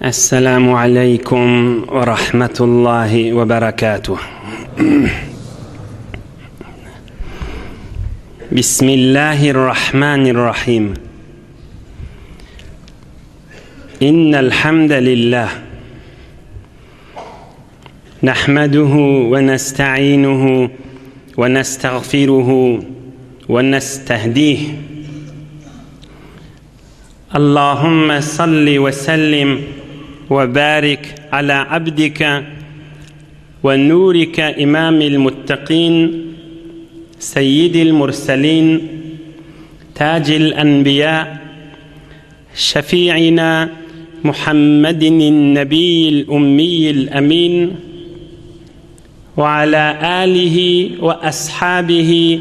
Esselamu aleýkum we rahmetullahi we berekatuh. Bismillahirrahmanirrahim. Innel hamdalillah. Nahmaduhu we nesta'inuhu we nestagfiruhu we nestahdih. Allahümme salli we sellim we barik ala abdike we nurike imamil muttaqin seyyidil murselin tacil enbiya şefi'ina Muhammedin nebiyyil ummiyil emin we ala alihi we ashabihi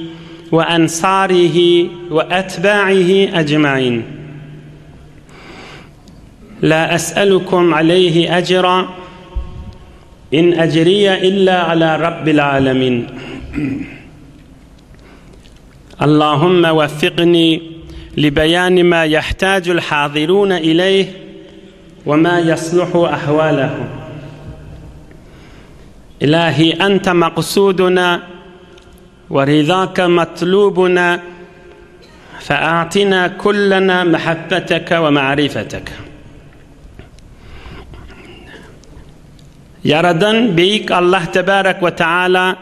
we ansarihi we etba'ihi ecmain. La es'elukum aleyhi ecra in ecriye illa ala rabbil alemin. Allahümme veffikni li beyani ma yahtacul hazirun ileyh ve ma yasluhu ahvalahum. Ilahi ente maksuduna ve rizake matlubuna fe'atina kullana mehabbeteke ve ma'rifeteke. Yaradan Beýik Allah Tebarek we Teala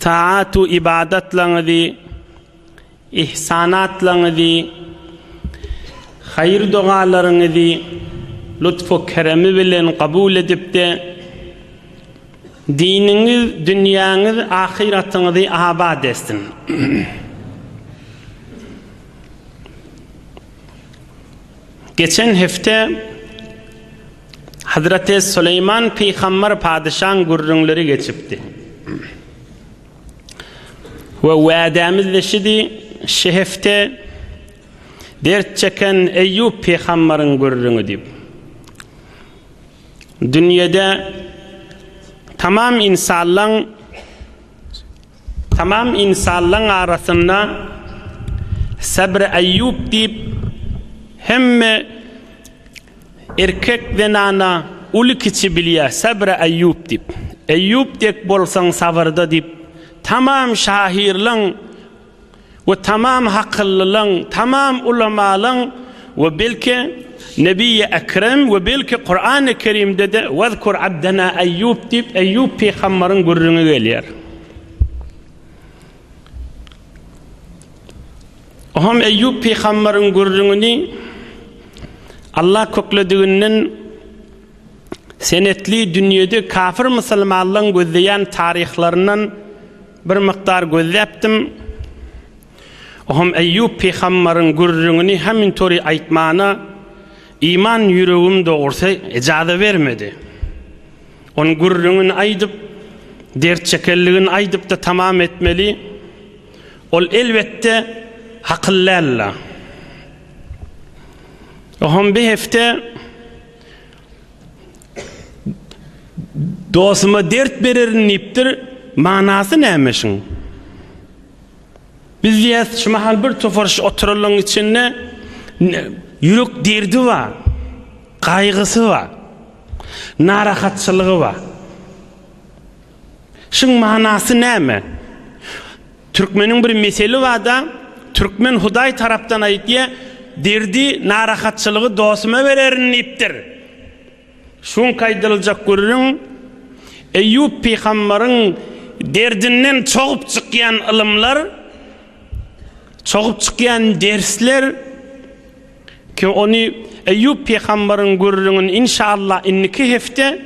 taatu ibadatlaryňyzy Ihsanatlaryňyzy, haýyr-dogalaryňyzy lutfu-keremi bilen kabul edip-de, diniňiz, dünýäňiz, ahyratyňyzy abat etsin. Geçen hepde Hazreti Süleýman pygamber padyşaň gürrüňleri geçipdi. We wädämiz-de şidi, şi hepde dert çeken Eýýup pygambaryň gürrüňi diýip. Dünýede tamam insanlaň tamam insanlaň arasynda Sabr Eýýup diýip hemme Erkek zenana uly kiçi bilýä sabra Eýýup diýip. Eýýup dek bolsaň sabyrda diýip tamam şahyrlaň we tamam hakyllylaň tamam ulamalaň we belki Nebiýi Ekrem we belki Kurany Kerimde-de Wezkur abdena Eýýup diýip Eýýup pygambaryň gürrüňi gelýär. Oňam Eýýup pygambaryň gürrüňini Allah köklediginden senetli dünýede kafir musulmanlaryň gözleýän taryhlaryndan bir mukdar gözläpdim. Oňam Eýýup pygambaryň gürrüňini hemintory aýtmana iman ýüregim dogrusy ejaza bermedi. Onuň gürrüňini aýdyp, dert çekenligini aýdyp-da tamam etmeli. Ol elbetde hakyl däldi. Oňam bir hepde dostuma dert bererin diýipdir, manasy näme şuň? Biz diýýäs, şu mahal bir topar şu oturanlaryň içinde ýürek derdi bar, gaýgysy bar, narahatçylygy bar. Şuň manasy näme? Türkmeniň bir meseli barda, türkmen Hudaý tarapdan aýtýa, derdi, narahatçylygy dostuma bererin diýipdir. Şuňky aýdyljak gürrüň Eýýup pygambaryň derdinden çogup çykýan ylymlar, çogup çykýan dersler ki ony Eýýup pygambaryň gürrüňini inşallah indiki hepde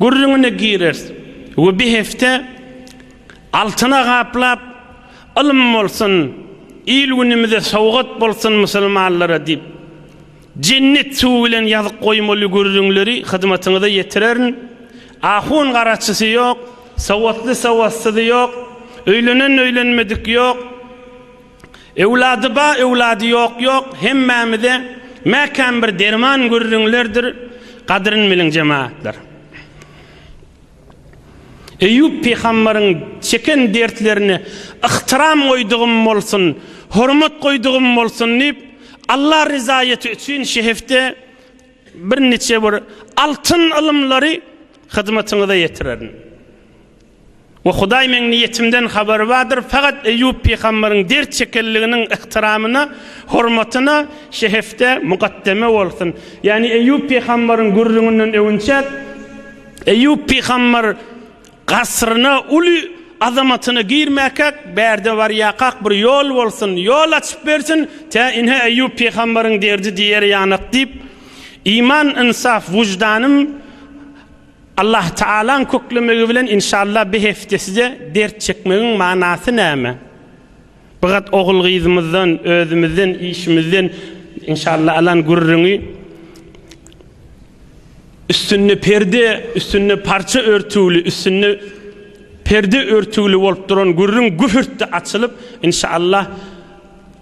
Gürrüňine gireris we bir hepde altyna gaplap, ylym bolsun, il-günümize sowgat bolsun musulmanlara diýip, jennet suwy bilen ýazyp goýmaly gürrüňleri hyzmatyňyza ýetirerin. Ahun garaçysy ýok, sowatly-sowatsyzy ýok, öýlenen-öýlenmedik ýok. Öwlady ba, öwlady ýok ýok, hemmämize mäkäm bir derman gürrüňlerdir, gadyryn biliň jemagatlar. Eýýup pygambaryň çeken dertlerine yhtyram goýdugym bolsun, hormat goýdugym bolsun diýip, Allah ryzaýaty üçin şu hepde birniçe bir altyn ylymlary hyzmatyňyza ýetirerin. We Hudaý meň niýetimden habary bardyr, fakat Eýýup pygambaryň dert çekenliginiň yhtyramyna, hormatyna şu hepde mukaddeme bolsun. Ýagny Eýýup pygambaryň gürrüňinden öwünçäk, Eýýup pygambar Gasryna, uly azamatyna girmäkäk, bärde barýakak bir ýol bolsun, ýol açyp bersin, tä ine Eýýup pygambaryň derdi diýer ýanak diýip, iman, ynsaf, wyždanym Allah Tagalaň köklemegi bilen inşallah bi hepde size dert çekmegiň manasy näme? Bu gat ogul-gyzymyzdan, özümizden, işimizden inşallah alan gürrüňi üstünde perde, üstünde parça örtügli, üstünde perde örtügli bolup duran gürrüň gühürtde açylyp, inşallah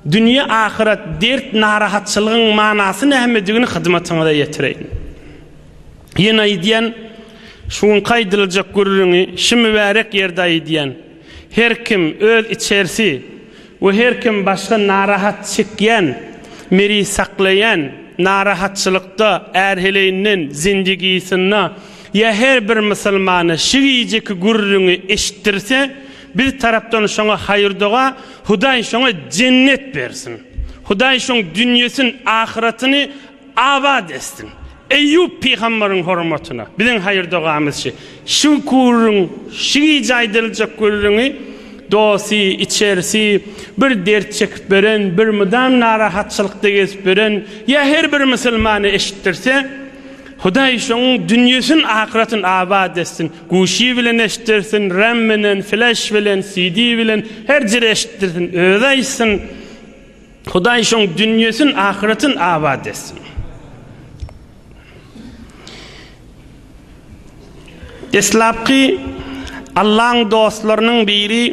dünýe ahyret dert narahatçylygyň manasy nämedigini hyzmatyňyza ýetireýin. Ýene aýdýan, şu günki aýdyljak gürrüňi şu mübärek ýerde aýdýan. Her kim öz içersi we her kim başga narahat çekýän, meri saklaýan, narahatçylykda, är-heleýinden, zindigisinde ýa her bir musulmana şu gijeki gürrüňi eşitdirse, biz tarapdan şoňa haýyr-doga, Hudaý şoňa jennet bersin. Hudaý şoň dünýesin, ahyratyny Abat etsin. Eýýup pygambaryň hormatyna biziň haýyr-dogamyz şi. Şu gürrüň, şu gije aýdyljak gürrüňi dosty, içerisi, bir dert çekip beren, bir mydam narahatçylykda gezip beren ýa her bir musulmana eşitdirse, Hudaý şoň dünýesin, ahyratyn abat etsin. Guşy bilen eşitdirsin, ram bilen, fleş bilen, CD bilen, her jere eşitdirsin, özi aýtsyn. Hudaý şoň dünýesin ahyretyn abat etsin. Deslapky Allaň dostlarynyň biri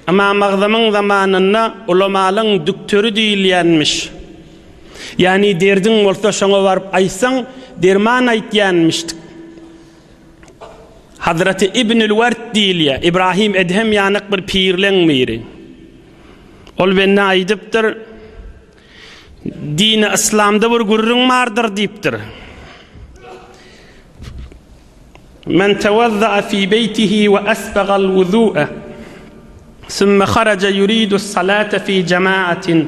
Ymam Agzamyň zamanynda ulamalyň düktöri diýilýänmiş. Ýagny derdiň bolsa şoňa baryp aýtsaň derman aýtýanmişdik. Hazreti Ibnül Wert diýilýär. Ibrahim Edhem ýanak bir pirleň biri. Ol bende aýdypdyr, Dini yslamda bir gürrüň bardyr diýipdir. Men tewazza'a fi beýtihi we asbagal wuzu'a summa haraja yuridu salata fi jama'atin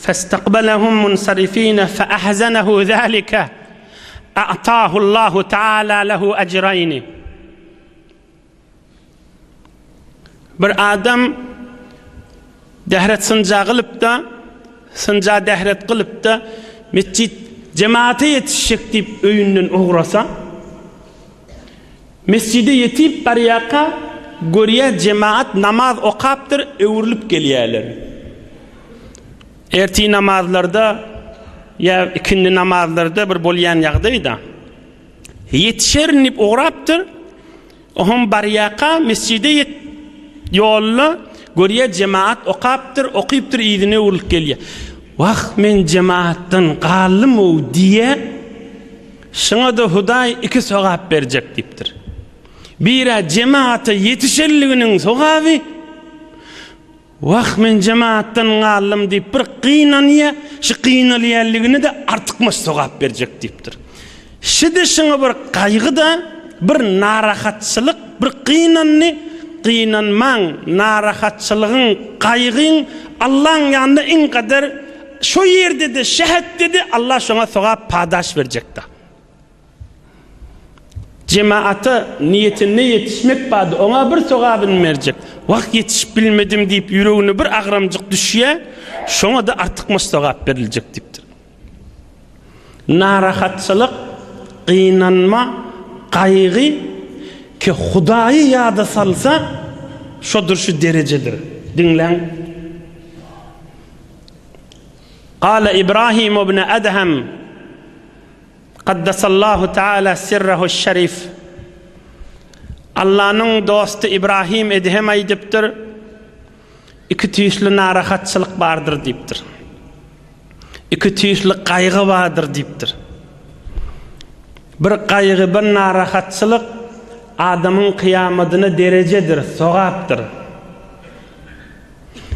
fastaqbalahum munsarifina fa ahzanahu zalika a'tahu Allahu ta'ala lahu ajrayni Bir adam dähret synja gylyp-da, synja dähret gylyp-da, metjit jemaata ýetişjek diýip öýünden ugrasa, mesjide ýetip barýarka, görýär jemaat namaz okapdyr, öwrülip gelýärler. Ertir namazlarda ýa ikindi namazlarda bir bolýan ýagdaý-da. Ýetişerin diýip ugrapdyr. Oňam barýaka mesjide ýet ýolda görýär jemaat okapdyr, okypdyr yzyna öwrülip gelýär. Wah, men jemaatdan galdym-ow diýýär. Şuňa-da Hudaý iki sogap berjek diýipdir. Birä jemaata ýetişenliginiň sogaby, Wah, men jemaatdan galdym diýip bir gynanýa, şu gynalýanligine-de artykmaç sogap berjek diýipdir. Şi-de şuňa bir gaýgy-da, bir narahatçylyk, bir gynandy, gynanmaň, narahatçylygyň, gaýgyň Allaň ýanynda iň gadyr, şo ýerde-de, şähetde-de Allah şoňa sogap, padaş berjek-de. Jemaata niýetinde ýetişmek bardy, oňa bir sogabyny berjek. Wah, ýetişip bilmedim diýip ýüregine bir agramjyk düşýär, şoňa-da artykmaç sogap beriljek diýipdir. Narahatçylyk, gynanma, gaýgy ki Hudaýy ýada salsa, şodur şu derejedir. Diňläň. Gala Ibrahim ibn Adham Kaddasallahu taala sirrehuş şerif. Allanyň dosty Ibrahim Edhem aýdypdyr, Iki tüýsli narahatçylyk bardyr diýipdir. Iki tüýsli gaýgy bardyr diýipdir. Bir gaýgy, bir narahatçylyk adamyň kyýamadyna derejedir, sogapdyr.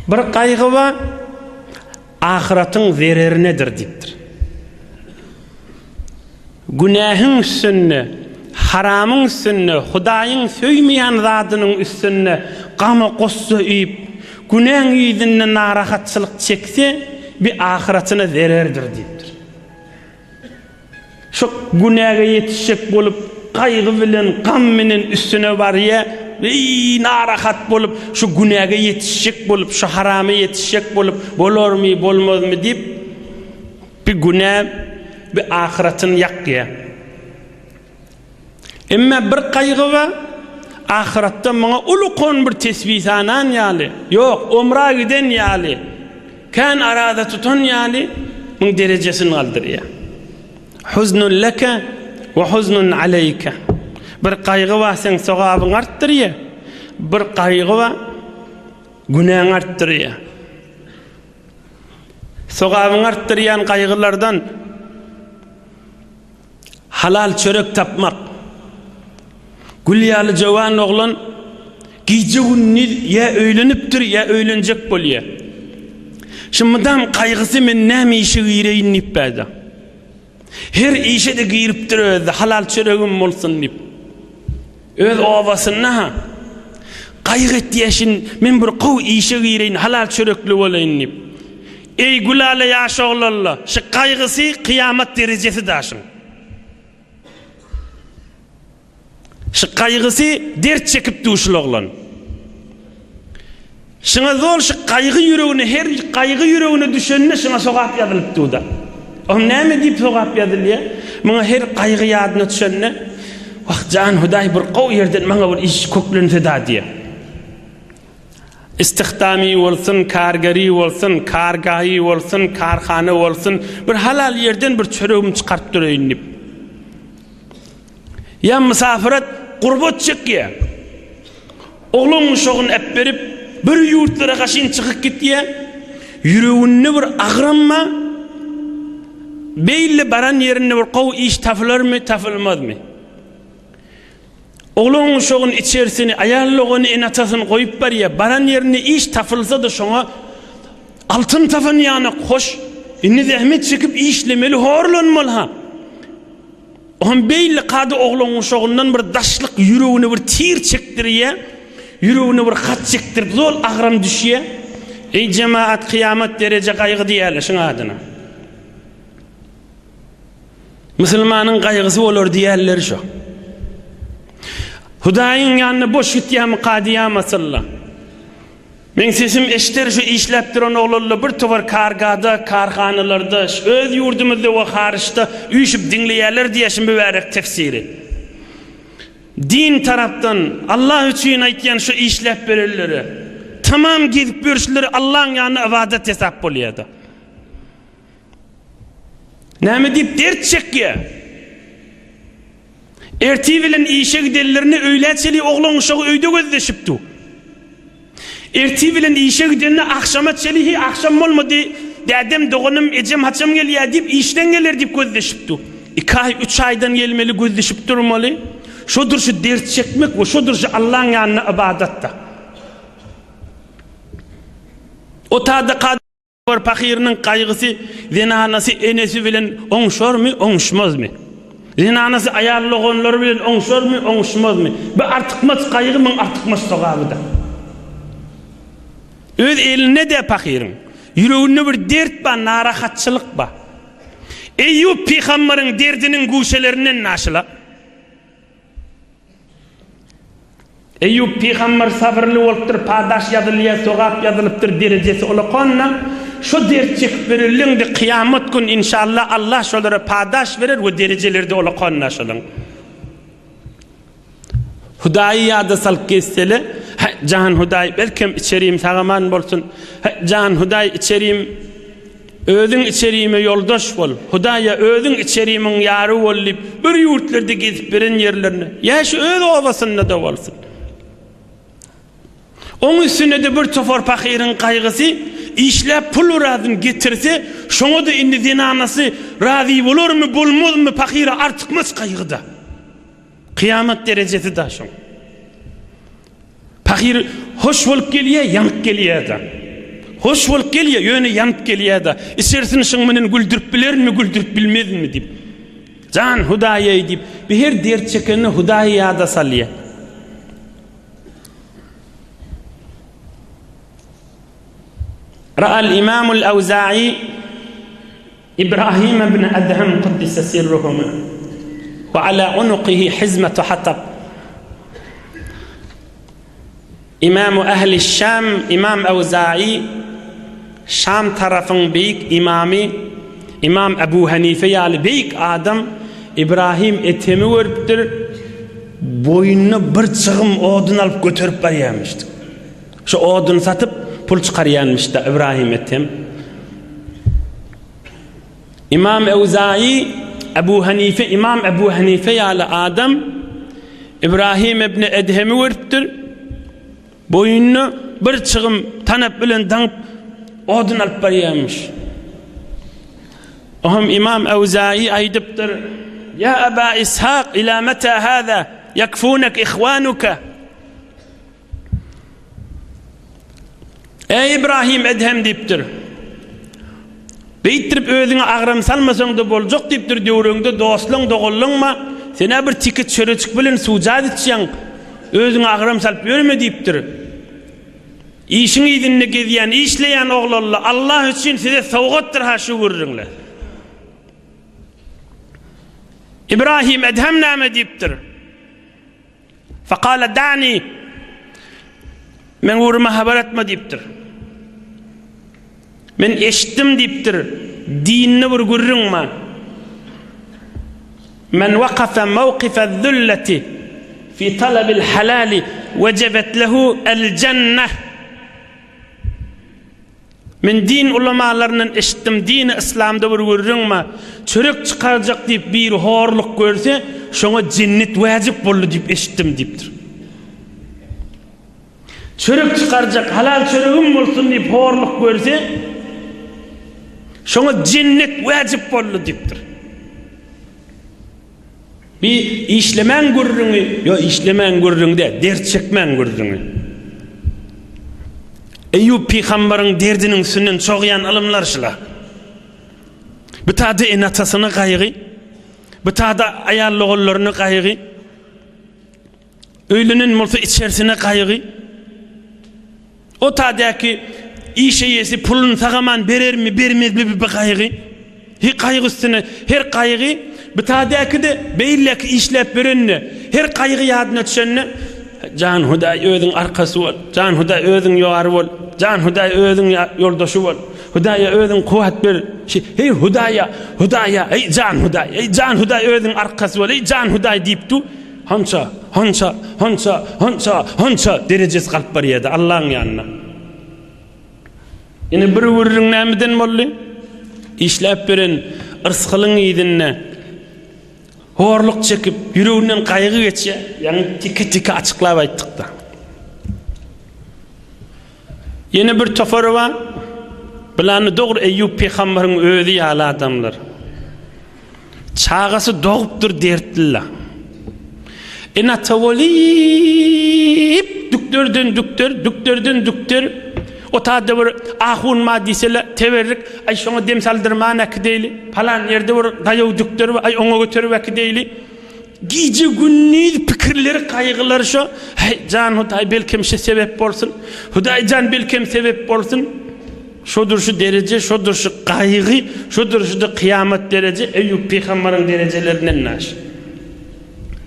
Bir gaýgy bar. Ahyratyň zererinedir diýipdir. Günähiň üstünde, haramyň üstünde, Hudaýyň söýmeýän zadynyň üstünde gama gussa iýip, günäň yzynda narahatçylyk çekse, bi ahyratyna zererdir diýipdir. Şu günäge ýetişjek bolup, gaýgy bilen, gam bilen üstüne barýa, eý, narahat bolup, şu günäge ýetişjek bolup, şu harama ýetişjek bolup, bolarmy, bolmazmy diýip, bir günä bir ahyratyny ýakýa. Emma bir gaýgy bar, ahyratda muňa ulukon bir tesbih sanan ýaly, ýok, omra giden ýaly, kän araza tutan ýaly, muň derejesini galdyrýar. Huznun leke we huznun aleýke. Bir gaýgy bar, seň sogabyňy artdyrýar. Bir gaýgy bar, günäňi artdyrýar. Sogabyňy artdyrýan gaýgylardan Halal çörek tapmak. Gül ýaly jowan oglan gije-gündiz ýa öýlenipdir, ýa öýlenjek bolýar. Şu mydam gaýgysy men näme işe gireýin diýip bärde. Her işe-de giripdir özi, halal çöregim bolsun diýip. Öz obasynda-ha gaýgy etýär şin men bir gowy işe gireýin, halal çörekli bolaýyn diýip. Eý gülala ýaş oglanla, şu gaýgysy kyýamat derejesi daşyň. Şu gaýgysy dert çekip dur şul oglan. Şuňa zol şu gaýgy ýüregine her gaýgy ýüregine düşende şuňa sogap ýazylyp dur-da. Oňa näme diýip sogap ýazylýar? Muňa her gaýgy ýadyna düşende, Wah, jan Hudaý bir gowy ýerden maňa bir iş köklense-da diýýär. Istihdamy bolsun, kargeri bolsun, kargahy bolsun, karhana bolsun, bir halal ýerden bir çöregimi çykaryp duraýyn diýip. Ýa mysafyrat gurbat çekýär. Oglan-uşagyny äpberip, bir ýurtlara gaşyn çykyp gitýär. Ýüreginde bir agram bar. Beýle baran ýerinde bir gowy iş tapylarmy, tapylmazmy? Oglan-uşagyny içerisini, aýal-dogany, ene-atasyny goýup barýar. Baran ýerinde iş tapylsa-da şoňa altyn tapan ýanak hoş. Indi zähmet çekip işlemeli, horlanmaly-ha. Oňam beýle kada oglan-uşagyndan bir daşlyk ýüregine bir tir çekdirýär, ýüregine bir hat çekdirip zol agram düşýär. Eý jemaat kyýamat dereje gaýgy diýýärler şuň adyna. Musulmanyň gaýgysy bolar diýýärler şo. Hudaýyň ýanynda boş gitýärmi kadyýamatylla. Meň sesim eşder şu işläp duran oglanlar bir towar kargada, karhanalarda, öz ýurdumyzda we haryçda üýşüp diňleýärler diýýär şu mübärek tefsiri. Din tarapdan Allah üçin aýtýan şu işläp berenlere tamam gezip ýörüşleri Allaň ýanynda ybadat hesap bolýada. Näme diýip dert çekýär? Ertir bilen işe gidenlerinde öýlä çenli oglan-uşagy öýde gözleşip dur. Ertir bilen işe gidende agşama çenli hi agşam bolmady, dädem, doganym, ejem haçan gelýär diýip, işden geler diýip gözleşip dur. Iki aý, üç aýdan gelmeli gözleşip durmaly. Şodur şu dert çekmek we şodur şu Allaň ýanynda ybadatda. O tada Bir pahyrynyň gaýgysy zenanasy enesi bilen oňşarmy, oňuşmazmy? Zenanasy aýal doganlary bilen oňşarmy, oňuşmazmy? Bu artykmaç gaýgy muň artykmaç sogabydyr. Öz elinde-de pahyryň. Ýüreginde bir dert bar, narahatçylyk bar. Eýýup pygambaryň derdiniň guşelerinden naşyla. Eýýup pygamber sabyrly bolupdyr, padaş ýazylýar, sogap ýazylypdyr, derejesi ulakanda, şo dert çekip berenleňde kyýamat gün inşallah Allah şolara padaş berer we derejeleri-de ulakanda şolaň. Hudaýy ýada salyp gezsele, Hä, jan Hudaý, belkem içerim sag-aman bolsun, Hä, jan Hudaý, içerim Özüň içerime ýoldaş bol, Hudaýa özüň içerimiň ýary bol diýip, bir ýurtlarda gezip beren ýerlerine, ýa şu öz obasynda-da bolsun. Oň üstüne-de bir topar pahyryň gaýgysy, işläp pul birazyn getirse, şoňa-da indi zenanasy razy bolarmy, bolmazmy, pahyra artykmaç gaýgy-da. Kyýamat derejesi-da şoň. Pahyr hoş bolup gelýär, ýanyp gelýär-de. Hoş bolup gelýär, ýöne ýanyp gelýär-de. Içerisini şuň menen güldürip bilerinmi, güldürip bilmezinmi diýip. Jan Hudaýeý diýip, bir her dert çekende Hudaýy ýada salýar. Ra'al Imamul Awza'i Ibrahim ibn Adham kuddise sirruhuma we ala unukihi hizmetu hatab. Imamu Ehli Şam Imam Awza'i Şam tarapyň beýik imamy Imam Ebu Hanife ýaly beýik adam Ibrahim Ethemi görüpdir, boýnuna bir çygym odun alyp göterip barýarmyşdyk. Şu oduny satyp pul çykarýanmyş-da Ibrahim Ethem. Imam Ewzaýy, Ebu Hanife, Imam Ebu Hanife ýaly adam Ibrahim ibn Edhemi görüpdir. Boýnuna bir çygym tanap bilen daňyp odun alyp barýarmyş. Ohm Imam Ewzaýy aýdypdyr: "Ýa Aba Ishak, ila meta hada? Yakfunak ihwanuka?" Eý Ibrahim Edhem diýipdir. Beýtdirip özüňe agram salmasaň-da boljak diýipdir, döwreňde dostlaň, doganlaň bar, sen-ä bir teke çörejik bilen suwjaz içýäň, özüňe agram salyp ýörme diýipdir. Işiň yzynda gezýän, işleýän oglanlar, Allah üçin size sowgatdyr-ha şu gürrüňler. Ibrahim Edhem näme diýipdir? Fekale da'ni Men ugruma habar etme diýipdir. Men eşitdim diýipdir. Dinli bir gürrüň bar. Men wakafa mawkife zülleti fi talabil halali wejebet lehu el jenneh. Men din ulamalaryndan eşitdim, dini yslamda bir gürrüň bar, çörek çykarjak diýip biri horluk görse, şoňa jennet wajyp boldy diýip eşitdim diýipdir. Çörek çykarjak, halal çöregim bolsun diýip horluk görse, şoňa jennet wajyp boldy diýipdir. Bi işlemäň gürrüňi, ýo işlemäň gürrüňi däl, dert çekmäň gürrüňi. Eýýup pygambaryň derdiniň üstünden çogýan ylymlar şular. Bu tada ene-atasyna gaýgy, bu tada aýal-ogullaryna gaýgy, öýlenen bolsa içerisine gaýgy. O tadäki iş eýesi puluny sagaman berermi, bermezmi bi gaýgy. Hi gaýgy üstüne her gaýgy bi tadäki-de beýleki işläp berende her gaýgy ýadyna düşende Jan Hudaý özüň arkasy bol. Jan Hudaý özüň ýary bol. Jan Hudaý özüň ýoldaşy bol. Hudaýa özüň kuwwat ber. Heý Hudaýa, Hudaýa, eý jan Hudaý, eý jan Hudaý özüň arkasy bol. Eý jan Hudaý diýip du. Hança, hança, hança, hança, hança derejesi galyp barýardy Allaň ýanynda. Ine bir gürrüň nämeden boldy? Işläp beren yrsgylyň yzynda horluk çekip, ýüreginden gaýgy geçýär. Ýaňy tiki-tiki açyklap aýtdyk-da. Ýene bir topary bar. Bulany dogry Eýýup pygambaryň özi ýaly adamlar. Çagasy dogupdyr dertli. Ene-ata bolyp, dükderden dükder, dükderden dükder. O taýda bir ahun bar diýseler, teberrik, aý şoňa dem saldyrman äkideýli. Palan ýerde bir daýaw dükder bar, aý oňa göterip äkideýli. Gije-gündiz pikirleri, gaýgylary şo, Häý, jan Hudaý, belkem şi sebep bolsun. Hudaý jan, belkem sebep bolsun. Şodur şu dereje, şodur şu gaýgy, şodur şu-da kyýamat dereje, Eýýup pygambaryň derejelerinden naş.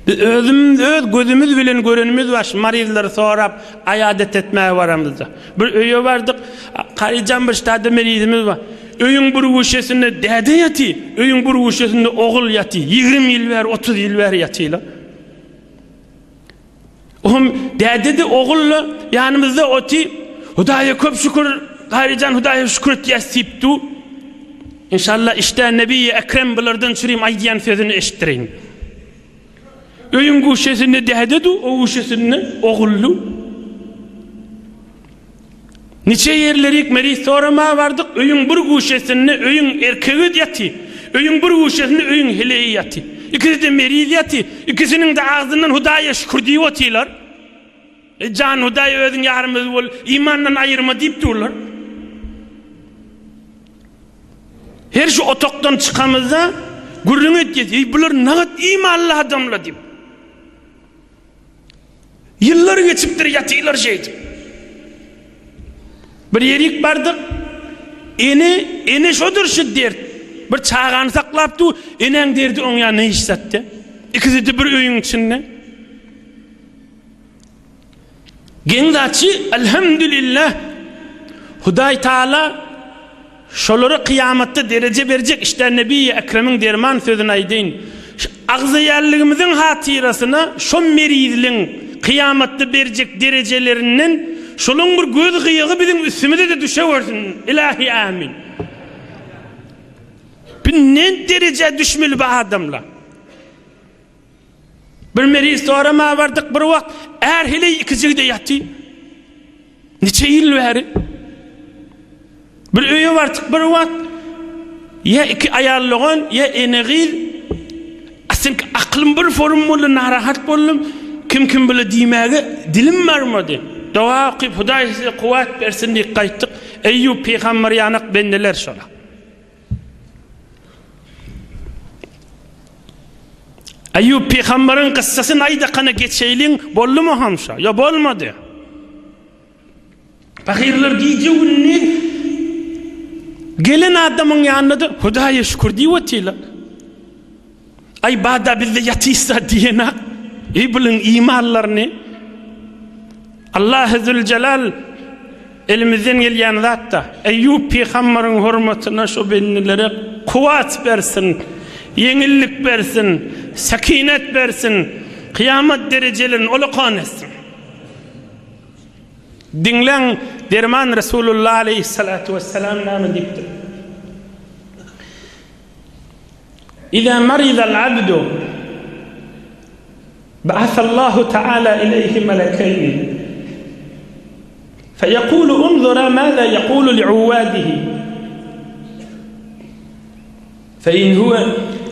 Biz özümiz, öz gözümiz bilen görenimiz bar, şu maryzlary sorap, aýadat etmäge baramyzda. Bir öýe bardyk, Karyjan bir ştada merizimiz bar. Öýüň bir guşesinde däde ýaty, öýüň bir guşesinde ogul ýaty, 20 ýyl bäri, 30 ýyl bäri ýatylar. Ohm däde-de ogul-da ýanymyzda oty, Hudaýa köp şükür, Karyjan Hudaýa şükür etýäs diýip du. Inşallah işdä Nebi-i Ekrem bulardan çürim aýdýan sözüni eşitdireýin. Öýüň guşesinde däde du, o guşesinde ogul du. Niçe ýerlerik meris soramaga bardyk, öýüň bir guşesinde öýüň erkegi ýaty, öýüň bir guşesinde öýüň heleýi ýaty. Ikisi-de meriz ýaty, ikisiniň-de agzyndan Hudaýa şükür diýip otyrlar. Eý jan Hudaý özüň ýarymyz bol, imandan aýyrma diýip durlar. Her şu otagdan çykamyzda gürrüň edýäs, eý bular nagat imanly adamlar diýip. Ýyllar geçipdir ýatylar şeýdip. Bir ýerik bardyk. Ene, ene şodur şu dert. Bir çagany saklap dur, enäň derdi oň ýanyna hiç zatda. Ikisi-de bir öýüň içinde. Geň zatçy, elhamdülillah, Hudaý Taala şolara kyýamatda dereje berjek işdä Nebiýi Ekremiň derman sözüni aýdaýyn. Şu agzaýanlygymyzyň hatyrasyna şo merizliň kyýamatda berjek derejelerinden şolaň bir göz gyýagy biziň üstümize-de düşewersin. Ilahi amin. Bu ne derejä düşmeli bu adamlar? Bir meriz sorama bardyk bir wagt är heleý ikijigde ýaty. Niçe ýyl bäri. Bir öýe bardyk bir wagt ýa iki aýal dogan ýa ene gyz Aslynda aklym bir forum boldy narahat boldum. Kim kim bile diýmäge dilim barmady. Doga okyp Hudaý size kuwwat bersin diýip gaýtdyk. Eýýup pygamber ýanak bendeler şolar. Eýýup pygambaryň kyssasyny aýdakana geçeýliň, boldumy hamşa? Ýo bolmady. Pahyrlar gije-gündiz gelen adamyň ýanynda-da Hudaýa şükür diýip otyrlar. Aý bada bizde ýatysa diýenak. Eý bulyň imanlaryny Allahy Züljelal elimizden gelýän zatda Eýýup pygambaryň hormatyna şo bendelere kuwwat bersin, ýeňillik bersin, sekinet bersin, kyýamat derejelerini ulakan etsin. Diňläň derman Resulullah aleýhissalatu wessalam näme diýipdir? Iza maridal abdu ba'asallahu ta'ala ileýhi melekeýni feýekulu unzura maza ýekulu li'uwadihi fe in huwe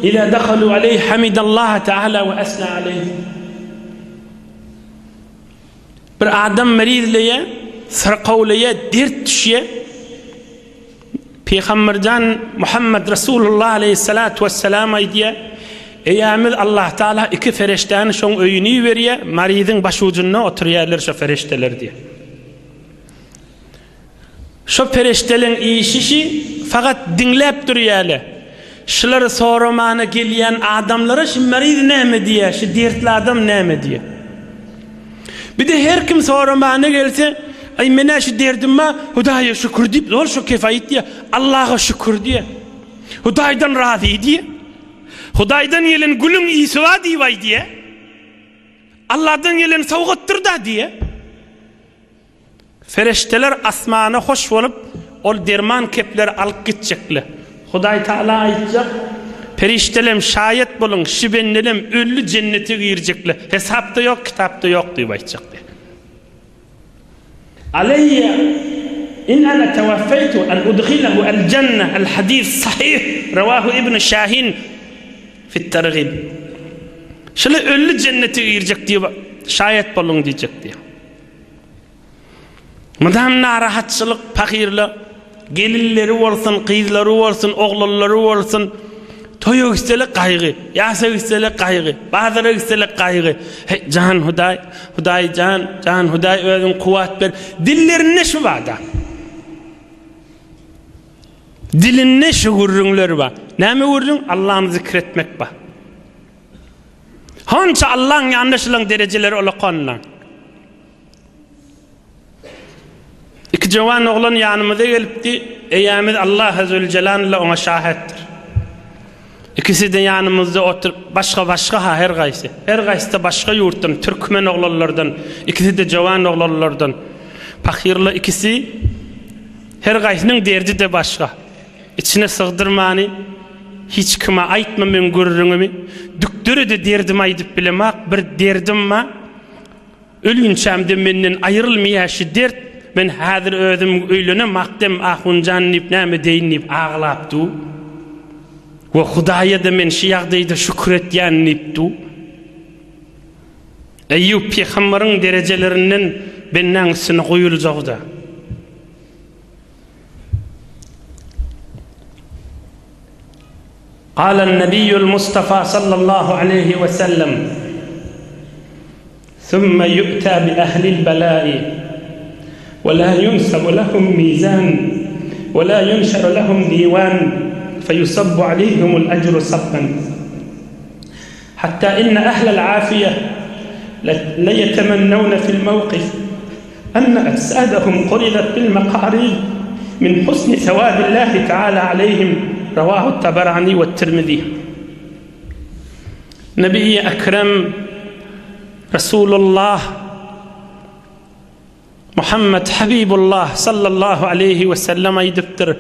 iza dahalu aleýhi hamidallaha ta'ala we asna aleýhi Bir adam merizleýär, syrkawlaýar, dert düşýär. Pygamberjan Muhammed Resulullah aleyhissalatu vesselam aýdýar, Eýämiz Allah Taala iki fereşdäni şoň öýüne iberýär, mariziň başujunda oturýarlar şo fereşdeler diýýär. Şo pereşdeleň işi şi, fakat diňläp durýarlar. Şulary soramana gelýän adamlara şi mariz näme diýýär, şi dertli adam näme diýýär. Bir-de her kim soramana gelse, aý menä şu derdim bar, Hudaýa şükür diýip, zol şo kefaýet diýýär, Allaha şükür diýýär. Hudaýdan razy diýýär. Hudaýdan gelen gülüň ysy bar diýip aýdýar. Allahdan gelen sowgatdyr-da diýýär. Fereşteler asmana hoş bolup, ol derman kepleri alyp gitjekler. Hudaý Tagala aýtjak, Perişdelem, şaýat boluň, şi bendelem öldi jennete girjekler, hesapda ýok, kitapda ýok diýip aýtjak diýýär. Aleýýe in ana tewaffeýtu an udhilehu el jenne, el hadis sahyh, rawahu ibn Şahin fit tergib. Şular öldi jennete girjek diýip şaýat boluň diýjek diýýär. Mydam narahatçylyk pahyrla gelinleri bolsun, gyzlary bolsun, oglanlary bolsun, toýa gitsele gaýgy, ýasa gitsele gaýgy, bazara gitsele gaýgy. Heý, jan Hudaý, Hudaý jan, jan Hudaý özüň kuwwat ber. Dillerinde şu bada. Dilinde şu gürrüňler bar. Näme gürrüň? Allany zikr etmek bar. Honça Allaň ýanynda şulaň derejeleri ulakandan. Iki jowan oglan ýanymyza gelipdi. Eýämiz Allahy Züljelal ile oňa şahetdir. Ikisi-de ýanymyzda oturyp, başga-başga ha her gaýsy. Her gaýsy-da başga ýurtdan, türkmen oglanlardan, ikisi-de jowan oglanlardan. Pahyrla ikisi her gaýsynyň derdi-de başga. Içine sygdyrmany hiç kime aýtma meň gürrüňimi. Dükdere-de derdimi aýdyp bilemak, bir derdim bar. Ölinçämde menden aýrylmaýar şu dert, men häzir özüm öýlenem akdem ahunjan diýip näme edeýin diýip aglap dur. We Hudaýa-da men şu ýagdaýda şükür etýän diýip dur. Eýýup pygambaryň derejelerinden bendäň üstüne guýuljagy-da. Galan Nebiýül Mustafa sallallahu aleýhi we sellem, Sümme ýu'ta bi ehlil belai we la ýunsabu lehum mizan we la ýunşeru lehum diwan feýusabbu aleýhimul ejru sabban hatta inne ehlel afiýe leýetemennewne fil mewkif Enne ejsadahum quridat bil makarid min husni sewabillahi teala aleyhim Rawahu Tabarani we Tirmizi Nebi-i Ekrem Resulullah Muhammed Habibullah sallallahu aleyhi we sellem aýdypdyr.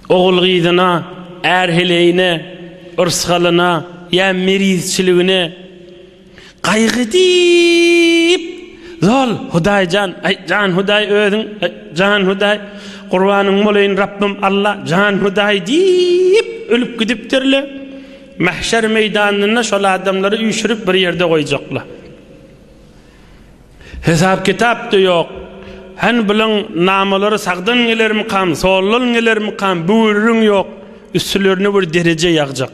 Ogul-gyzyna, är-heleýine, yrsgalyna ýa merizçiligine gaýgy diýip, zol, Hudaý jan, aý, jan Hudaý özüň, aý, jan Hudaý, gurbanyň bolaýyn Rabbym Alla, jan Hudaý diýip ölüp gidipdirler. Mähşer meýdanynda şol adamlary üýşürip bir ýerde goýjaklar. Hesap-kitap-da ýok. Hany bulaň namalary sagdan gelermikam, soldan gelermikam, bu gürrüň ýok. Üstlerine bir dereje ýagjak.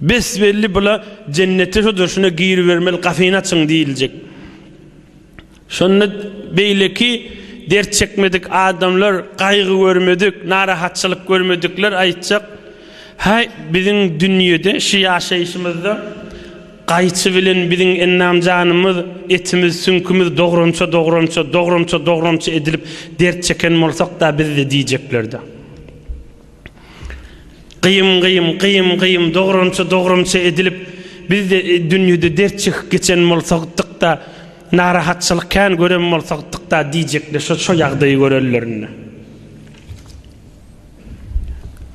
Bes-belli bula jennete şu durşuna giribermeli, gapyny açyň diýiljek. Şonda beýleki dert çekmedik adamlar, gaýgy görmedik, narahatçylyk görmedikler aýtjak, Häý, biziň dünýede, şu ýaşaýşymyzda Gaýçy bilen biziň endam-janymyz, etimiz, süňkümiz dogramça-dogramça, dogramça-dogramça edilip dert çeken bolsak-da biz-de diýjekler-de. Gyýym-gyýym, gyýym-gyýym, dogramça-dogramça edilip biz-de dünýede dert çekip geçen bolsakdyk-da, narahatçylyk kän gören bolsakdyk-da diýjekler şo şo ýagdaýy görenlerinde.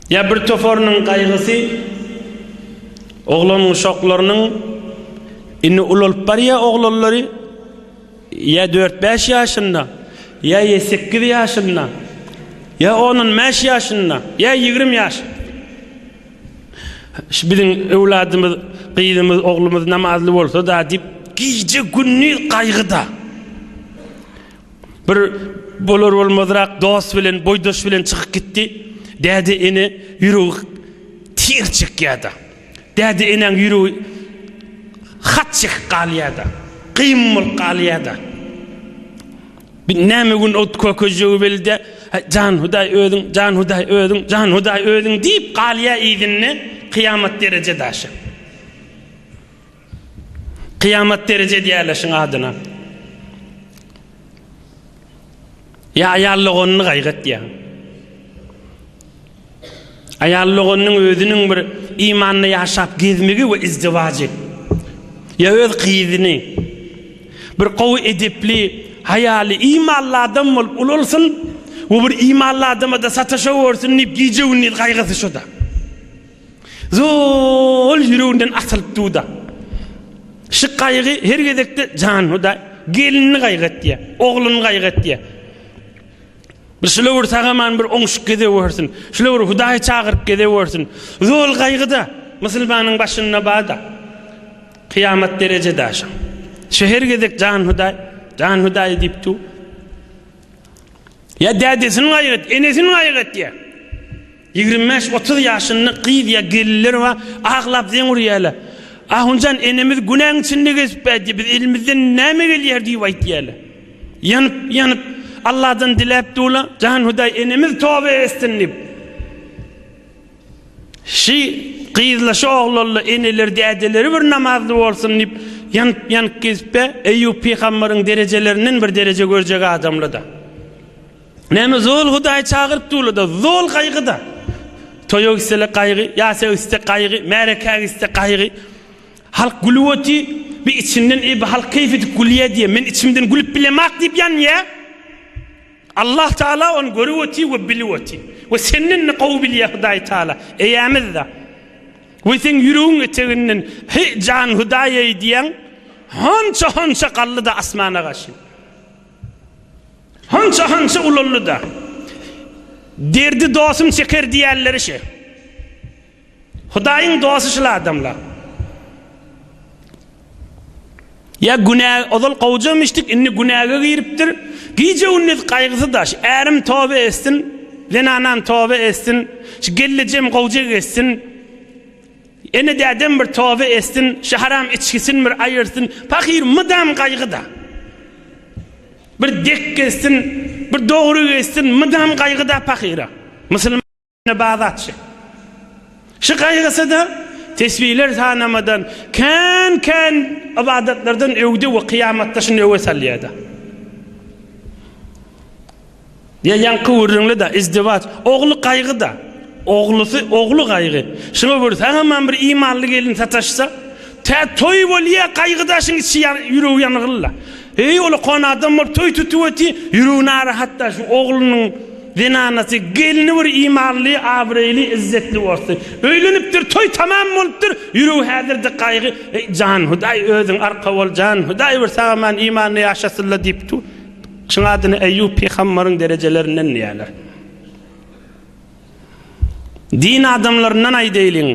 Ýa bir toparynyň gaýgysy oglan-uşaklarynyň indi ulalyp barýar oglanlary ýa dört-bäş ýaşynda, ýa ýedi-sekiz ýaşynda, ýa on-on bäş ýaşynda, ýa 20 ýaş. Şu biziň öwladymyz, gyzymyz, oglumyz namazly bolsa-da diýip, gije-gündiz gaýgyda. Bir bolar-bolmazrak dost bilen, boýdaş bilen çykyp gitdi. Däde ene ýüregi tir çekýär-de. Däde enäň ýüregi hat çekip galýar-da. Gyýym bolup galýar-da. Bir näme gün ot kökejegi belli-de, Jan Hudaý özüň, jan Hudaý özüň, jan Hudaý özüň diýip galýar yzynda kyýamat dereje daşy. Kyýamat dereje diýerler şuň adyna. Ýa aýal doganyny gaýgy etýär. Aýal doganynyň özüniň bir imanda ýaşap gezmegi we izdiwajy. Ýa öz gyzyny bir gowy edepli, haýaly, imanly adam bolup ulalsyn we bir imanly adama-da sataşa görsün diýip gije-gündiz gaýgysy şoda. Zol ýüreginden atylyp dur-da. Şu gaýgy her gezekde jan Hudaý, gelinini gaýgy etýär, ogluny gaýgy etýär. Bir şular bir sagaman bir oňşuk gezewersin. Şular bir Hudaýy çagyryp gezewersin. Zol gaýgy-da musulmanyň başynda bar-da. Kyýamat derejede şu. Şu her gezek jan Hudaý, jan Hudaý diýip dur. Ýa dädesini gaýgy et, enesini gaýgy etýär. 25-30 ýaşynda gyz ýa gelinler bar, aglap zeň urýarlar. Ahunjan enemiz günäň içinde gezip bädi, biz elimizden näme gelýär diýip aýtýarlar. Ýanyp, ýanyp Allahdan diläp durlar, jan Hudaý enemiz toba etsin diýip. Şi gyzla şu oglanla eneler dädeleri bir namazly bolsun diýip ýanyp ýanyp gezip be, Eýýup pygambaryň derejelerinden bir dereje görjek adamla-da. Näme zol Hudaýy çagyryp durlar-da, zol gaýgyda. Toýa gitseler gaýgy, ýasa gitse gaýgy, märekä gitse gaýgy. Halk gülüp oty, bir içinden eý bu halk keýp edip gülýär diýýär. Men içimden gülüp bilemak diýip ýanýar. Allah Taala ony görüp oty we bilip oty. We senden-de gowy bilýär Hudaý Taala. Eýämiz-de. We seň ýüregiň eteginden heý jan Hudaý-eý diýýäň, honça-honça galdy-da asmana gaşy. Hança-hança ulaldy-da. Derdi dostum çeker diýýärleri şe. Hudaýyň dosty şul adamlar. Ýa günä ozal gowjam içdik, indi günäge giripdir. Gije-gündiz gaýgysy daş. Ärim toba etsin. zenanam toba etsin, şu gellejem gowja geçsin, ene-dädem bir toba etsin, şu haram içgisini bir aýyrsyn, pahyr mydam gaýgyda. Bir dek gezsin, bir dogry gezsin, mydam gaýgyda pahyra. Musulman bazatçy. Şu gaýgysy-da tesbihler sanamadan, kän-kän ybadatlardan öwde we kyýamatda şuny öwe salýar-da. Ýa ýaňky gürrüňli-de, izdiwaç, ogly gaýgy-da. Oglusy, ogly gaýgy. Şuňa bir sag-aman bir imanly gelin sataşsa, tä toý bolýa, gaýgy-da şuň içi ýüregi ýangyl-da. Eý, ol okan adam bolup toý tutup otyr, ýüregi narahat-da şu oglunyň zenanasy, gelni bir imanly, abraýly, izzetli bolsa. Öýlenipdir, toý tamam bolupdyr, ýüregi häzir-de gaýgy, Eý, jan Hudaý, özüň arka bol, jan Hudaý, bir sag-aman imanly ýaşasyn-la diýip dur. Şuň adyny Eýýup pygambaryň derejelerinden diýýärler. Din adamlaryndan aýdaýlyň.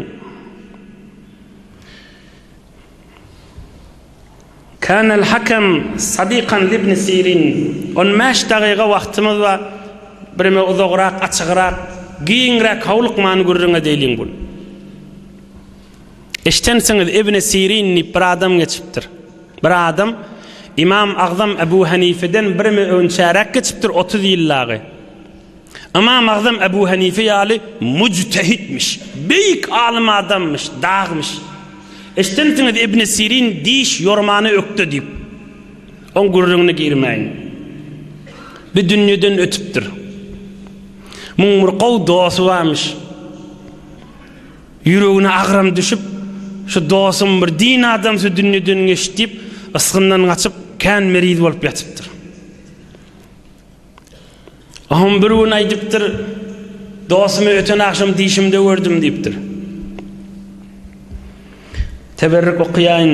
Kanal Hakam sadikan libni Sirin. 15 dagyga wagtymyz bar. Birime uzagrak, açygrak, giňräk howlukman gürrüň edeýliň bul. Eşdensiňiz Ibn Sirin diýip bir adam geçipdir. Bir adam Imam Agzam Ebu Hanifeden birime önçäräk geçipdir 30 ýyl dagy. Ymam Agzam Ebu Hanife ýaly mujtehitmiş, beýik alym adammyş, dagmyş. Eşdensiňiz Ibn Sirin diş ýormana ökde diýip. Oň gürrüňine girmäýin. Bir dünýeden ötüpdir. Muň bir gowy dosty barmyş. Ýüregine agram düşüp, şu dostum bir din adamsy dünýeden geçdi diýip, ysgyndan gaçyp, kän meriz bolup ýatypdyr. Oňam bir gün aýdypdyr, Dostumy öten agşam dişimde gördüm diýipdir. Teberrük okaýaýyn.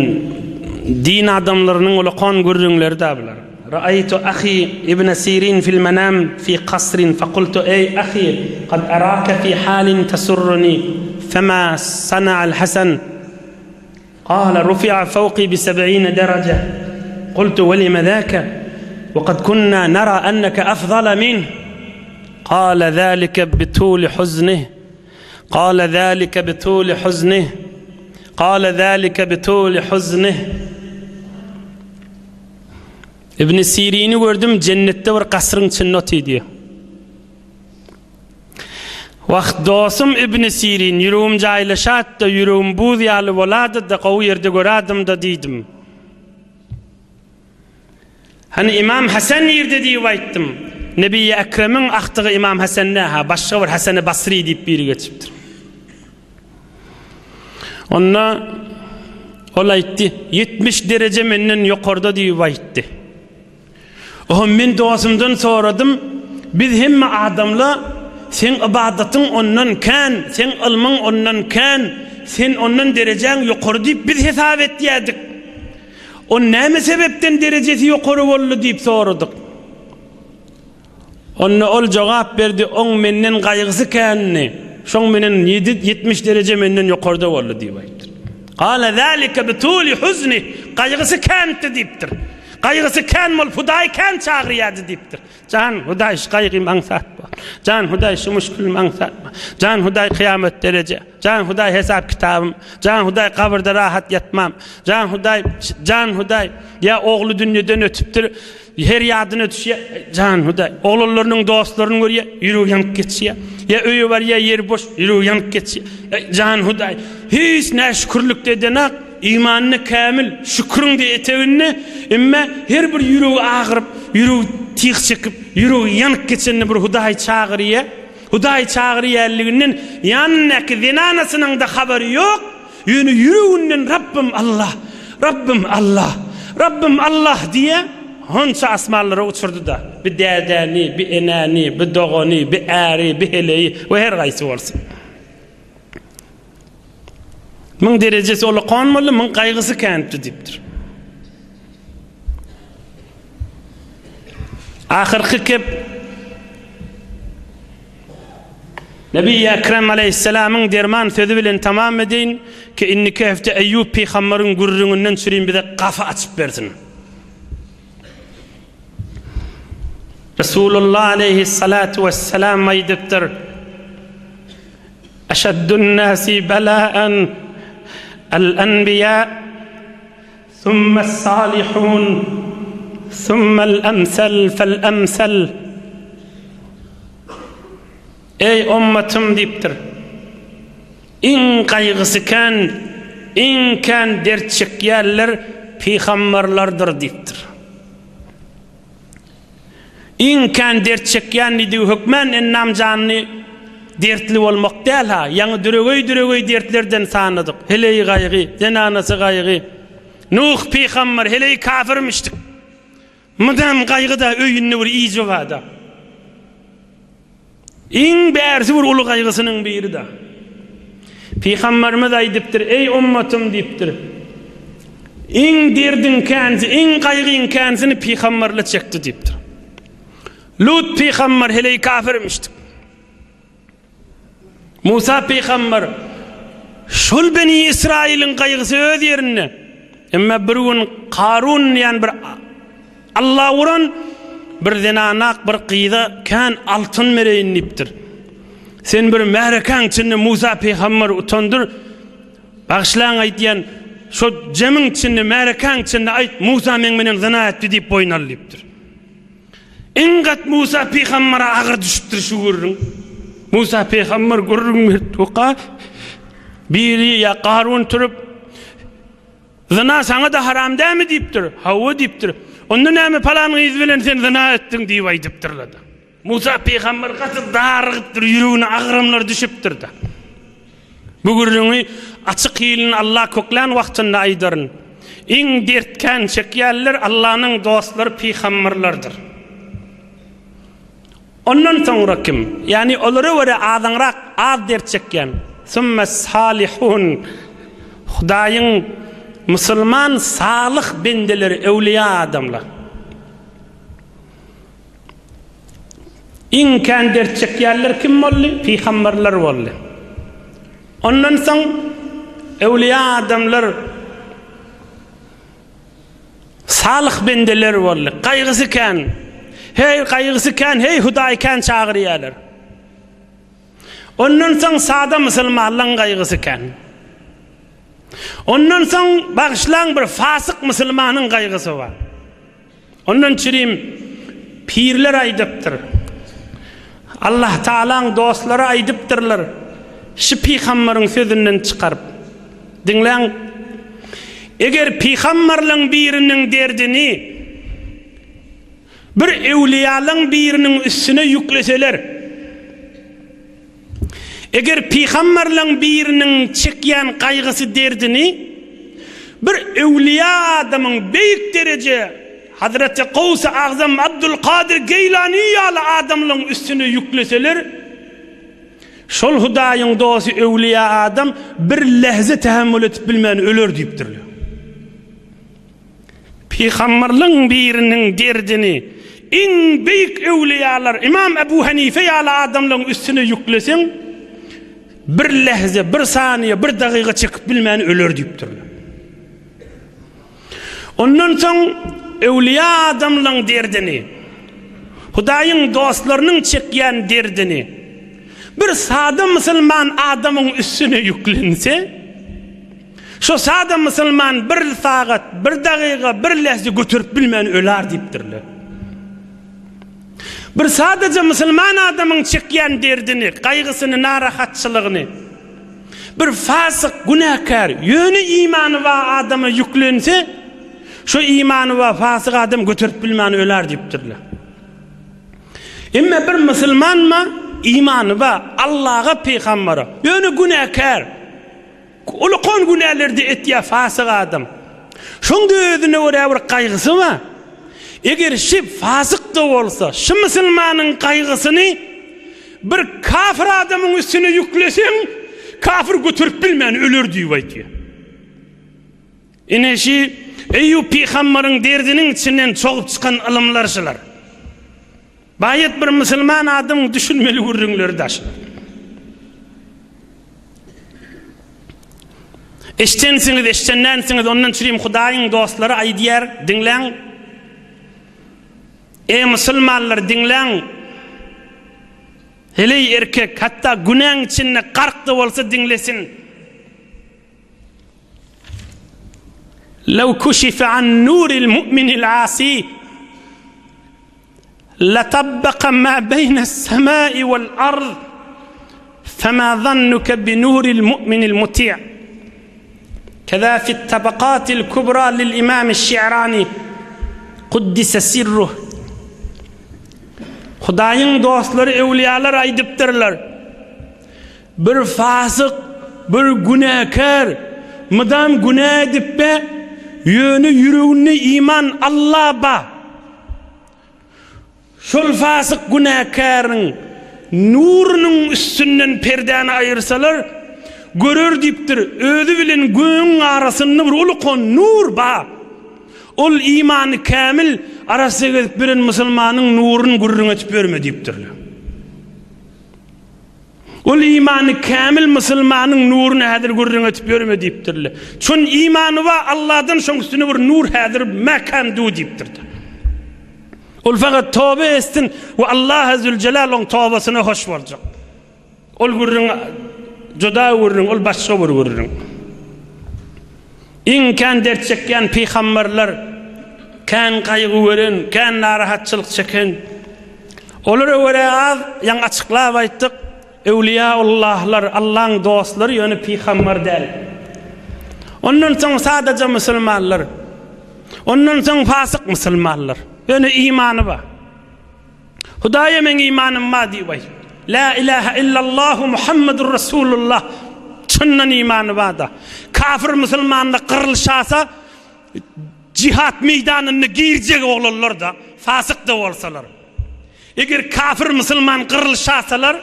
Din adamlarynyň ulakan gürrüňleri da bular. Ra'aytu ahi Ibn Sirin fil manam fi kasrin fakultu eý ahi kad araka fi halin tasurruni fema sana'al Hasan Kale rufi'a fawki bi seb'ine dereje Kultu we lime zâke ve kad kunna nara enneke afzala minh Kale zâlike bi tûli huznih Kale zâlike bi tûli huznih Kale zâlike bi tûli huznih Ibn Sirini gördüm jennetde bir kasryň içinde otyr diýýär. Wah, dostum Ibn Sirin, ýüregim jaýlaşat-da, ýüregim buz ýaly bolady-da, gowy ýerde görädim-da diýdim. Hany Imam Hasan nirde diýip aýtdym. Nebiýi Ekremiň agtygy Imam Hasan däl-ha, başga bir Hasany Basry diýip biri geçipdir. Onda ol aýtdy, 70 dereje menden ýokarda diýip aýtdy. Oha men dostumdan soradym, biz hemme adamla seň ybadatyň ondan kän, seň ylmyň ondan kän, sen ondan derejäň ýokary diýip biz hesap etýädik. O näme sebepden derejesi ýokary boldy diýip soradyk. Onda ol jogap berdi, oň menden gaýgysy kändi, şoň menen ýedi, 70 dereje menden ýokarda boldy diýip aýtdyr. Gala zalika bituli huzni, gaýgysy kändi diýipdir. Gaýgysy kän bolup Hudaýy kän çagyrýardy diýipdir. Jan Hudaý şu gaýgym aňsat bol. Jan Hudaý şu muşkülüm aňsat bol. Jan Hudaý kyýamat dereje. Jan Hudaý hesap kitabym. Jan Hudaý gabyrda rahat ýatmam. Jan Hudaý, jan Hudaý, ýa ogly dünýeden ötüpdir. Her ýadyna düşýär, jan Hudaý. Oglanlarynyň dostlaryny görýär, ýüregi ýanyp geçýär. Ýa öýe barýar, ýeri boş, ýüregi ýanyp geçýär. Jan Hudaý, hiç näşükürlik-de edenak, imany kämil, şüküriň-de eteginde, emme her bir ýüregi agyryp, ýüregi tyg çekip, ýüregi ýanyp geçende bir Hudaýy çagyrýar. Hudaý çagyrýanlygynyň ýanyndaky zenanasynyň-da habary ýok, ýöne ýüreginden Rabbym Allah, Rabbym Allah, Rabbym Allah diýýär, honça asmanlara uçurdy-da, bi dädäni, bi enäni, bi dogany, bi äri, bi heleýi we her gaýsy bolsun. Muň derejesi ulakan boldy, muň gaýgysy känipdi diýipdir. Ahyrky kep Nebi Ekrem aleyhisselamyň derman sözi bilen tamam edeýin ki indiki hepde Eýýup pygambaryň gürrüňinden çürin bize gapy açyp bersin. Resulullah aleýhissalatu wessalam aýdypdyr, Eşeddun-nasi belaen el-enbiýa, summes-salihun, summel-emsel fel-emsel. Eý ummatym diýipdir. Iň gaýgysy kän, iň kän dert çekýänler pygamberlerdir diýipdir. Iň kän dert çekýän diýdigi hökmän ennam janly dertli bolmak däl-ha, ýaňy düregeý-düregeý dertlerden sanadyk, heleý gaýgy, zenanasy gaýgy. Nuh pygamber heleý kafirmişdik. Mydam gaýgyda öýünde bir iýji barda. Iň bärsi bir uly gaýgysynyň biri-de. Pygamberimiz aýdypdyr, Eý ummatym diýipdir. Iň derdiň känsi, iň gaýgyň känsini pygamberler çekdi diýipdir. Lut pygamber heleý kafirmişdi. Musa pygamber şol Beni Ysraýylyň gaýgysy öz ýerinde. Emma bir gün Karun diýen bir Alla uran bir zenanak bir gyza kän altyn bereýin diýipdir. Sen bir märekäň içinde Musa pygamberi utandyr. Bagyşlaň aýdýan, şo jemiň içinde, märekäň içinde aýt, Musa meň menen zyna etdi diýip boýun al diýipdir. Iň gat Musa pygambere agyr düşüpdir şu gürrüň. Musa pygamber gürrüň berip oka biri ýa Karun turup Zyna saňa-da haram dälmi diýipdir. Hawa diýipdir. Onda näme palan gyz bilen sen zyna etdiň diýip aýdypdyrlar-da. Musa pygamber gaty darygypdyr, ýüregine agramlar düşüpdir-de. Bu gürrüňi açyk hilini Allah köklän wagtynda aýdaryn. Iň dert kän çekýänler Allanyň dostlary pygamberlerdir. Ondan soňra kim? Ýagny olara görä azaňrak az dert çekýän. Summes-salihun. Hudaýyň musulman salyh bendeleri, öwliýa adamlar. Iň kän dert çekýänler kim boldy? Pygamberler boldy. Ondan soň öwliýa adamlar Salyh bendeler boldy. Gaýgysy kän. Heý, gaýgysy kän, heý, Hudaý kän çagyrýarlar. Ondan soň sada musulmanlaň gaýgysy kän. Ondan soň bagyşlaň bir fasyk musulmanyň gaýgysy bar. Ondan çirim pirler aýdypdyr. Allah Taalaň dostlary aýdypdyrlar. Şu pygambaryň sözünden çykaryp. Diňläň. Eger pygambarlaň biriniň derdini bir öwliýalaň biriniň üstüne ýükleseler, Eger pygamberleň biriniň çekýän gaýgysy derdini bir öwliýa adamyň beýik dereje Hazreti Gowsy Agzam Abdulkadyr Geýlany ýaly adamlaň üstüne ýükleseler, şol Hudaýyň dosty öwliýa adam bir lähze tähemmül edip bilmän öler diýipdirler. Pygamberliň biriniň derdini iň beýik öwliýalar Ymam Ebu Hanife ýaly adamlaryň üstüne ýükleseň, bir lähze, bir saniýe, bir dagyga çekip bilmän öler diýipdirler. Ondan soň öwliýa adamlaryň derdini, Hudaýyň dostlarynyň çekýän derdini bir sada musulman adamyň üstüne ýüklense, Şo sada musulman bir sagat, bir dagyga, bir lähze göterip bilmän ölar diýipdirler. Bir sadaja musulman adamyň çekýän derdini, gaýgysyny, narahatçylygyny bir fasyk, günäkär, ýöne imany bar adama ýüklense, şo imany bar fasyk adam göterip bilmän ölar diýipdirler. Emma bir musulmanma imany bar, Allaha, pygambere, ýöne günäkär, Ulakan günäleri-de etýär fasyk adam. Şoň-da özüne görä bir gaýgysy bar. Eger şi fasyk-da bolsa, şi musulmanyň gaýgysyny bir kafir adamyň üstüne ýükleseň, kafir göterip bilmän öler diýip aýdýar. Ine şi Eýýup pygambaryň derdiniň içinden çogup çykan ylymlar şular. Baýat bir musulman adamyň düşünmeli gürrüňleri daşlar. Eşdensiňiz, eşdendänsiňiz, ondan çürim Hudaýyň dostlary aýdýar, diňläň. Eý musulmanlar diňläň! Heleý erkek hatda günäň içinde gark-da bolsa diňlesin. Lew kuşife an nuril mu'minil asi letabbaka ma beýnes semai wal ard fema zannuke bi nuril mu'minil muti' Keza fit tabakatil kubra lil imam Şi'rani kuddise sirruh Hudaýyň dostlary öwliýalar aýdypdyrlar. Bir fasyk, bir günäkär mydam günä edipbe, ýöne ýüreginde iman Alla ba. Şol fasyk günäkäriň nurunyň üstünden perdäni aýyrsalar, görer diýipdir, özi bilen gögüň arasynda bir ulukan nur bar. Ol imany kämil, arassa gezip ýören musulmanyň nuruny gürrüň edip ýörme diýipdirler. Ol imany kämil musulmanyň nuruny häzir gürrüň edip ýörme diýipdirler. Çün imany bar Allahdan şoň üstüne bir nur häzir mäkäm du diýipdirler. Ol fakat toba etsin we Allaha Züljelal oň tobasyna hoş boljak. Ol gürrüň juda gürrüň, ol başga bir gürrüň. Iň kän dert çekýän pygamberler, kän gaýgy gören, kän narahatçylyk çeken. Olara görä az, ýaňy açyklap aýtdyk, öwliýaullahlar, Allaň dostlary ýöne pygamber däl. Ondan soň sadaja musulmanlar. Ondan soň fasyk musulmanlar. Ýöne imany bar. Hudaýa meň imanym bar diýip aýt. La ilaha illallahu Muhammedur Rasulullah. Çyndan imany bar-da. Kafir musulmanla gyrlyşasa jihat meýdanynda girjek oglanlar-da, fasyk-da bolsalar. Eger kafir musulman gyrlyşasalar,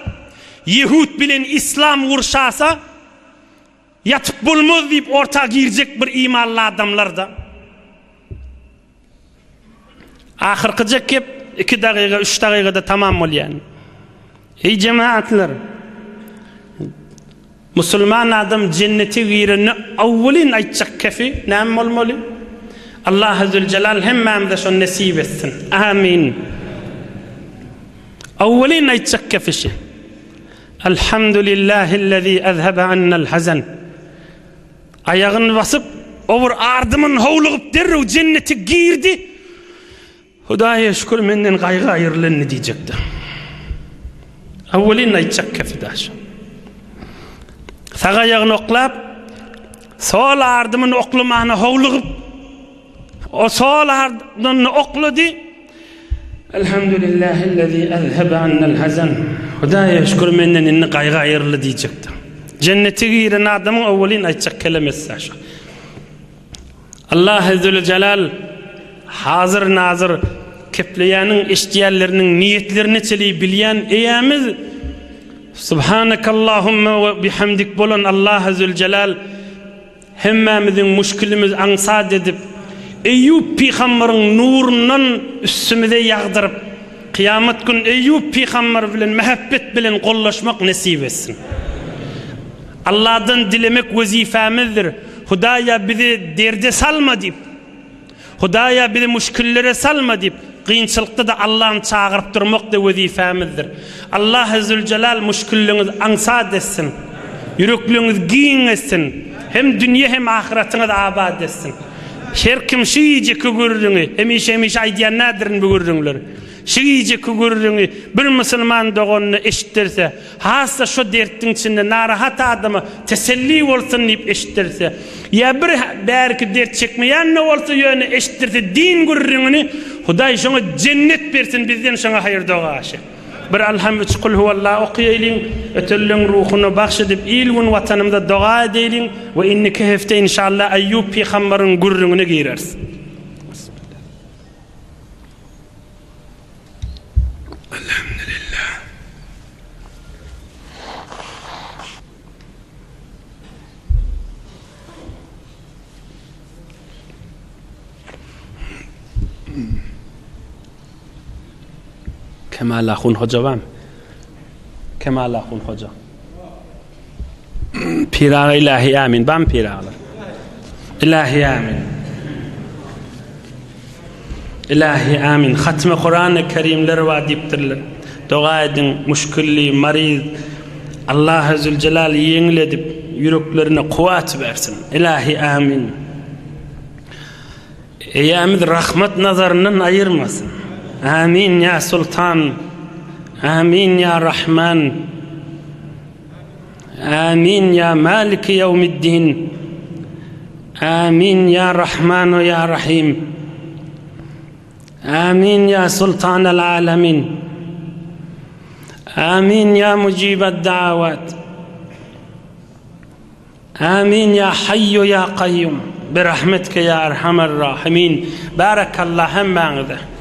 ýehud bilen islam urşasa, Ýatyp bolmaz diýip orta girjek bir imanly adamlar-da. Ahyrkyja gep 2 dagyga, 3 dagygada tamam bolýan. Eý jemaatlar! Musulman adam jennete girende awwalyn aýtjak kefi näme bolmaly? Allahu Zülcelal hemmämize şony nesip etsin. Amin. Awwalyn aýtjak kefi şi. Elhamdülillahillezî ezhebe annel hazen. Aýagyny basyp, o bir ardymyn howlugyp derrew jennete girdi. Hudaýa şükür menden gaýgy aýrylandy diýjekdi. Awwelin aýtjak kefi daş. Sag aýagyny oklap, sol ardymyn oklamana howlugyp, O sol ardynda oklady. Elhamdülillahillezî ezhebe annel hazen. Hudaýa şükür menden indi gaýgy aýryldy diýjekdi. Jennete giren adamyň owwalyn aýtjak kelemesi şu. Allah Zülcelal hazir nazir kepleýäniň eşidýänleriniň niýetlerini çeli bilýän eýämiz Subhanakallahumma we bihamdik bolan Allah Zülcelal Hemmämiziň muşkilimiz aňsat edip, Eýýup pygambaryň nurundan üstümize ýagdyryp, kyýamat gün Eýýup pygambar bilen mähebbet bilen gollaşmak nesip etsin. Allahdan dilemek wezipemizdir. Hudaýa bizi derde salma diýip. Hudaýa bizi muşkillere salma diýip, kynçylykda-da Allany çagyryp durmak-da wezipemizdir. Allahy Züljelal muşkilliňizi aňsat etsin. Ýürekliňizi giň etsin. Hem dünýe hem ahyratyňyzy abat etsin. Her kim şu gijeki gürrüňi, hemişe-hemişe aýdýan nädirin bu gürrüňleri. Şu gijeki gürrüňi bir musulman doganyna eşitdirse, Has-da şo dertdiň içinde narahat adama teselli bolsun diýip eşitdirse, ýa bir bärki dert çekmeýän-de bolsa ýöne eşitdirse din gürrüňini, Hudaý şoňa jennet bersin bizden şoňa haýyr-doga aşy. Bir Alham üç Kulhuwalla okaýalyň, ötenleň ruhuna bagş edip il-gün watanymyza doga edeýliň we indiki hepde inşallah Eýýup pygambaryň gürrüňine gireris. Elhamdülillah. Kemal Ahun hoca barmy? Kemal Ahun hoca. Pir aga ilahi amin. Barmy pir agalar? Ilahi amin. Ilahi amin. Hatmy Kurany Kerimler bar diýipdirler. Doga ediň, muşkilli, maryz Allahy Züljelal ýeňil edip, ýüreklerine kuwwat bersin. Ilahi amin. Eýämiz rahmat nazaryndan aýyrmasyn. Amin ýa Sultan. Amin ýa Rahman. Amin ýa Maliki ýewmiddin. Amin ýa Rahmanu ýa Rahim. Amin ýa Sultanal Alamin. Amin ýa Mujibad Dawat. Amin ýa Haýýu ýa Kaýýum. Bi rahmetike ýa Erhamer Rahimin. Barakallah hemmäňize.